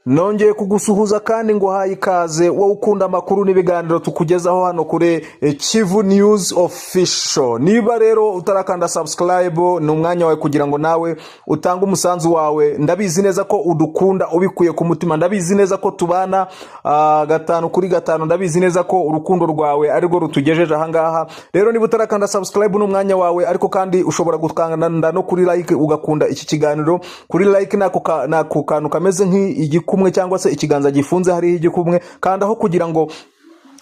Nongeye kugusuhuza kandi nguhaye ikaze, wowe ukunda amakuru n'ibiganiro tukugezaho hano kuri Kivu News Official. Niba rero utarakanda subscribe, ni umwanya wawe kugira ngo nawe utange umusanzu wawe. Ndabizi neza ko udukunda ubikuye ku mutima, ndabizi neza ko tubana 5 kuri 5, ndabizi neza ko urukundo rwawe arirwo rutugejeje ahangaha. Rero niba utarakanda subscribe, ni umwanya wawe, ariko kandi ushobora gukanda no kuri like ugakunda iki kiganiro. Kuri like ni ako kantu kameze nk'igikumwe cyangwa se ikiganza gifunze hariho igikumwe, kandaho kugira ngo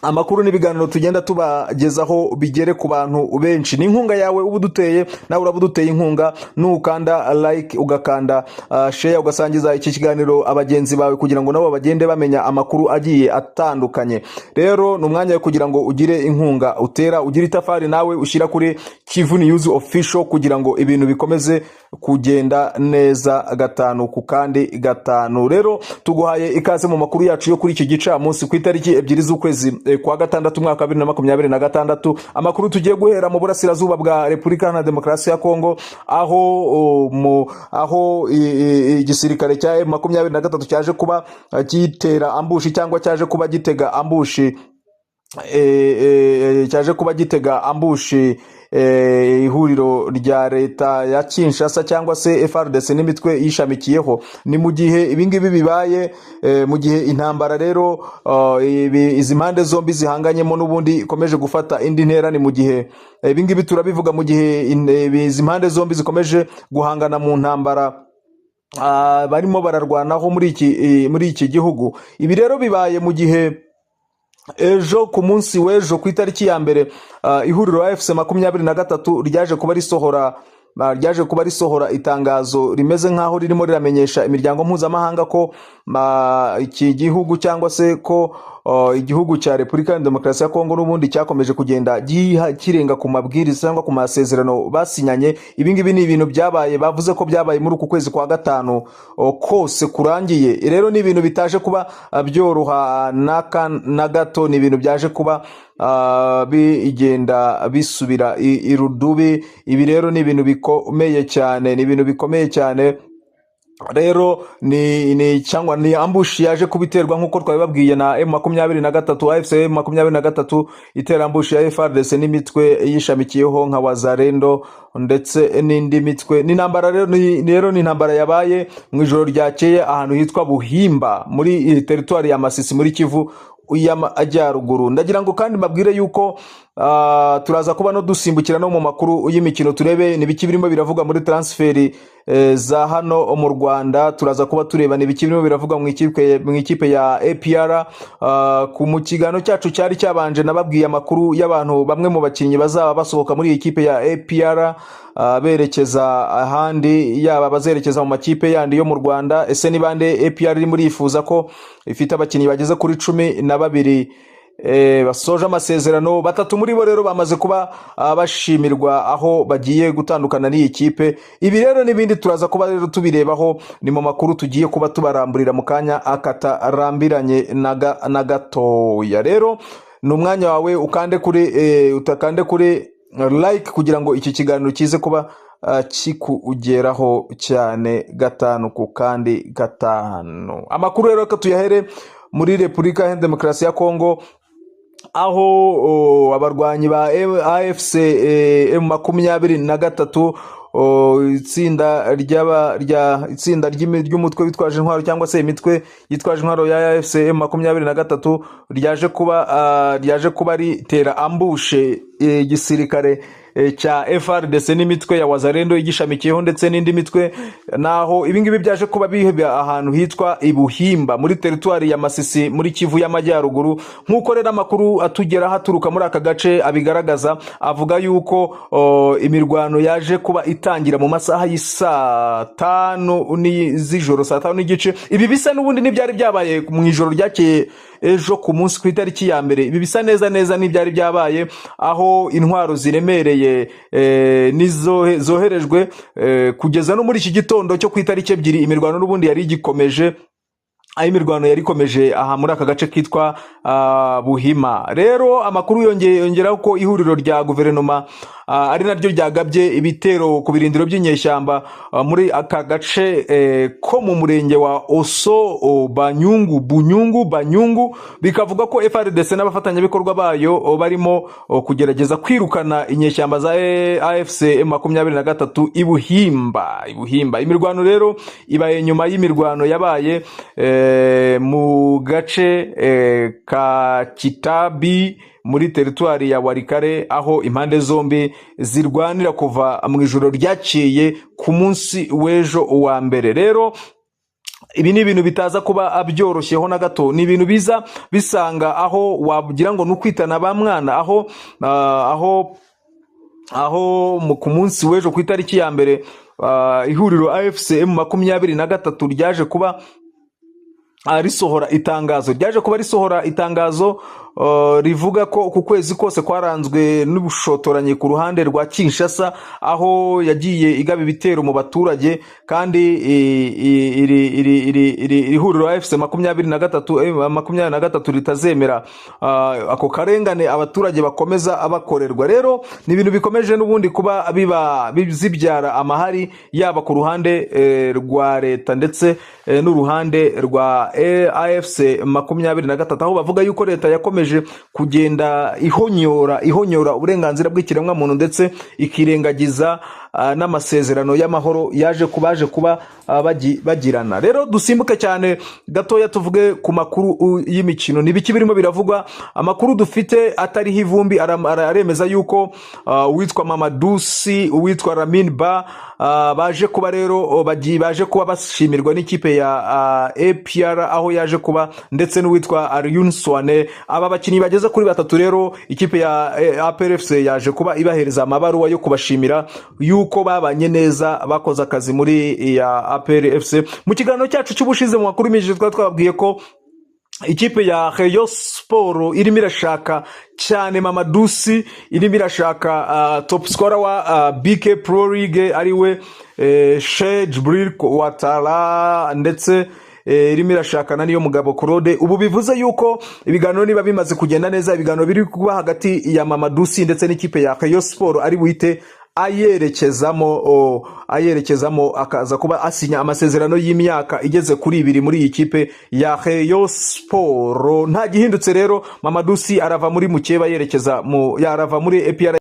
amakuru n'ibiganiro tugenda tubagezaho bigere ku bantu benshi. Ni inkunga yawe uba uduteye, nawe uraba uduteye inkunga nukanda like, ugakanda share, ugasangiza iki kiganiro abagenzi bawe kugira ngo nabo bagende bamenya amakuru agiye atandukanye. Rero ni umwanya wo kugira ngo ugire inkunga utera, ugire itafari nawe ushyira kuri Kivu News Official kugira ngo ibintu bikomeze kugenda neza 5 ku kandi 5. Rero tuguhaye ikaze mu makuru yacu yo kuri iki gicamunsi, ku itariki 2 z'ukwezi kwa gatandatu, umwaka wa 2026. Amakuru tugiye guhera mu burasirazuba bwa Repubulika Iharanira Demokarasi ya Kongo, aho aho igisirikare cya M23 cyaje kuba gitera ambush cyangwa cyaje kuba gitega ambush, cyaje kuba gitega ambush ihuriro rya leta ya Kinshasa cyangwa se FARDC n'imitwe yishamikiyeho. Ni mu gihe ibingibi bibaye mu gihe intambara rero izi mpande zombi zihanganyemo n'ubundi ikomeje gufata indi ntera. Ni mu gihe ibingibi turabivuga mu gihe izi mpande zombi zikomeje guhangana mu ntambara barimo bararwanaho muri iki gihugu. Ibi rero bibaye mu gihe ejo, ku munsi w'ejo, ku itariki ya 1, ihuriro AFC 23 ryaje kuba risohora itangazo rimeze nk'aho ririmo riramenyesha imiryango mpuzamahanga ko iki gihugu cyangwa se ko igihugu cya Repubulika ya Demokarasi ya Kongo n'ubundi cyakomeje kugenda kirenga ku mabwiriza cyangwa ku masezerano basinyanye. Ibi ngibi ni ibintu byabaye, bavuze ko byabaye muri uku kwezi kwa gatanu kose kurangiye. Rero ni ibintu bitaje kuba byoroha na gato, ni ibintu byaje kuba bigenda bisubira irudubi. Ibi rero ni ibintu bikomeye cyane, ni ibintu bikomeye cyane. Rero ni cyangwa ni ambush yaje kubiterwa nk'uko twabibabwiye na M23, AFC M23 itera ambush ya FARDC n'imitwe yishamikiyeho nka Wazalendo ndetse n'indi mitwe. Ni intambara rero, rero ni intambara yabaye mu ijoro ryakeye ahantu hitwa Buhimba muri teritwari ya Masisi muri Kivu y'Amajyaruguru. Ndagira ngo kandi mbabwire yuko turaza kuba no dusimbukira no mu makuru y'imikino, turebe ni biki birimo biravuga muri transfer za hano mu Rwanda. Turaza kuba tureba ni biki birimo biravuga mu ikipe ya APR. Ku mu kiganiro cyacu cyari cyabanje nababwiye amakuru y'abantu bamwe mu bakinnyi bazaba basohoka muri iyi kipe ya APR berekeza ahandi, yaba bazerekeza mu makipe yandi yo mu Rwanda. Ese ni bande APR irimo irifuza, ko ifite abakinnyi bageze kuri 12 basoje amasezerano? Batatu muri bo rero bamaze kuba bashimirwa aho bagiye gutandukana n'iyi kipe. Ibi rero n'ibindi turaza kuba rero tubirebaho, ni mu makuru tugiye kuba tubaramburira mu kanya akatarambiranye na gatoya. Rero ni umwanya wawe ukande kuri utakande kuri like kugira ngo iki kiganiro kize kuba kikugeraho cyane 5 ku kandi 5. Amakuru rero reka tuyahere muri Repubulika ya Demokarasi ya Kongo, aho abarwanyi ba AFC M23, itsinda ry'aba rya itsinda ry'umutwe witwaje intwaro cyangwa se imitwe yitwaje intwaro ya AFC M23 ryaje kuba ritera ambush igisirikare cya FARDC n'imitwe ya Wazalendo igishamikiyeho ndetse n'indi mitwe. Naho ibingibi byaje kuba biba ahantu hitwa Ibuhimba muri teritwari ya Masisi muri Kivu y'Amajyaruguru. Nk'uko rero amakuru atugeraho aturuka muri aka gace abigaragaza, avuga yuko imirwano yaje kuba itangira mu masaha y'isaa 5 z'ijoro, saa 5 n'igice. Ibi bisa n'ubundi n'ibyari byabaye mu ijoro ryakeye ejo ku munsi ku itariki ya 1. Ibi bisa neza neza n'ibyari byabaye, aho intwaro ziremereye nizo zoherejwe kugeza no muri iki gitondo cyo ku itariki 2 imirwano n'ubundi yari igikomeje. Aho imirwano yari ikomeje aha muri aka gace kitwa Buhima. Rero amakuru yongeye yongeraho ko ihuriro rya guverinoma ari naryo ryagabye ibitero ku birindiro by'inyeshyamba muri aka gace ko mu murenge wa Osso Banyungu, Bunyungu, Banyungu. Bikavuga ko FARDC n'abafatanyabikorwa bayo barimo kugerageza kwirukana inyeshyamba za AFC M23 i Buhimba. I Buhimba imirwano rero ibaye nyuma y'imirwano yabaye mu gace ka Kitabi muri teritwari ya Walikale, aho impande zombi zirwanira kuva mu ijoro ryakeye ku munsi w'ejo wa mbere. Rero ibi ni ibintu bitaza kuba byoroshyeho na gato, ni ibintu biza bisanga aho wagira ngo ni ukwitana ba mwana, aho ku munsi w'ejo ku itariki ya mbere ihuriro AFC M23 ryaje kuba risohora itangazo rivuga ko ku kwezi kose kwaranzwe n'ubushotoranyi ku ruhande rwa Kinshasa, aho yagiye igaba ibitero mu baturage. Kandi iri huriro AFC 23 ritazemera ako karengane abaturage bakomeza bakorerwa. Rero ni ibintu bikomeje n'ubundi kuba biba bizibyara amahari, yaba ku ruhande rwa leta ndetse n'uruhande rwa AFC 23, aho bavuga yuko leta yakomeje kugenda ihonyora uburenganzira bw'ikiremwamuntu, ndetse ikirengagiza n'amasezerano y'amahoro yaje kuba bagirana. Rero dusimbuke cyane gatoya tuvuge ku makuru y'imikino. Ni ibiki birimo biravugwa? Amakuru dufite atariho ivumbi aremeza yuko uwitwa Mamadou Sy, uwitwa Lamine Ba baje kuba rero baje kuba bashimirwa n'ikipe ya APR, aho yaje kuba ndetse n'uwitwa Aliou Souané. Aba bakinnyi bageze kuri batatu rero ikipe ya APR FC yaje kuba ibahereza amabaruwa yo kubashimira yuko babanye neza, bakoze akazi muri ya APR FC. Mu kiganiro cyacu cy'ubushize mu makuru y'imikino twari twababwiye ko ikipe ya Rayon Sport irimo irashaka cyane Mamadou Sy, irimo irashaka top scorer wa BK Pro League, ariwe Cheick Djibril Ouattara, ndetse irimo irashakana n'iyo mugabo Claude. Ubu bivuze yuko ibiganiro niba bimaze kugenda neza, ibiganiro biri kuba hagati ya Mamadou Sy ndetse n'ikipe ya Rayon Sport, ari buhite ayerekezamo akaza kuba asinya amasezerano y'imyaka igeze kuri 2 muri iyi kipe ya Rayon Sport. Nta gihindutse rero, Mamadou Sy arava muri mukeba yerekeza mu yarava muri APR.